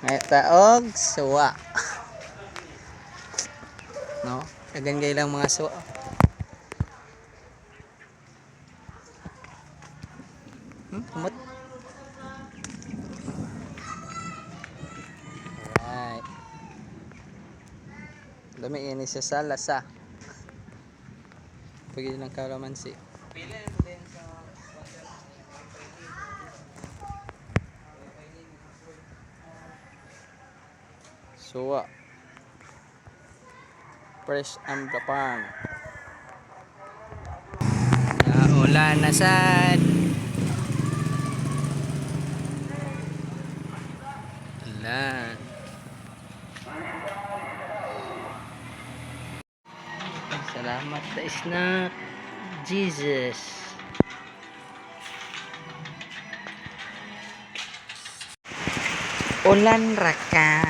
Ngay taog suwa. No? Dagan kay lang mga suwa. Kumot. Right. Dami ini sa salasa. Pagili ng kalamansi. Pila na din sa Suwa. Fresh and the farm. Naulan na sad. Ulan. Salamat sa snack. Jesus. Ulan raka.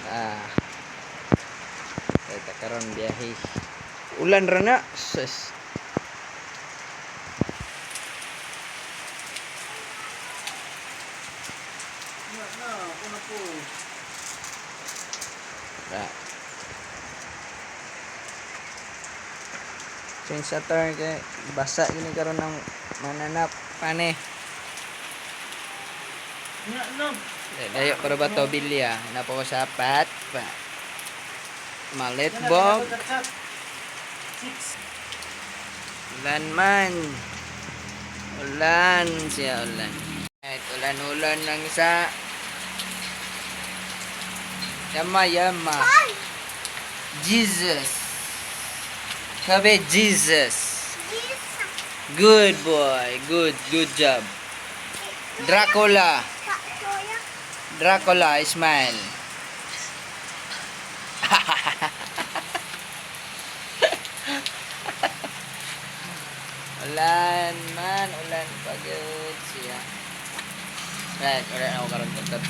Ah. Kaya karon biyahe. Ulan ra na. Sus. Na, na, ako na po. Ra. Change sa turn kay basa gini karon ng mananap pane. Na, na. Dayo pero ba to bilya? Napo ko sa pat pa. Malitbog. Six. Ulan man. Ulan siya ulan. Right, ulan-ulan lang sa Yama yama. Jesus. Sabi Jesus. Good boy. Good good job. Dracula. Dracula smile. Ulan man, ulan pagod siya. Right, ulan ako karon tagtag.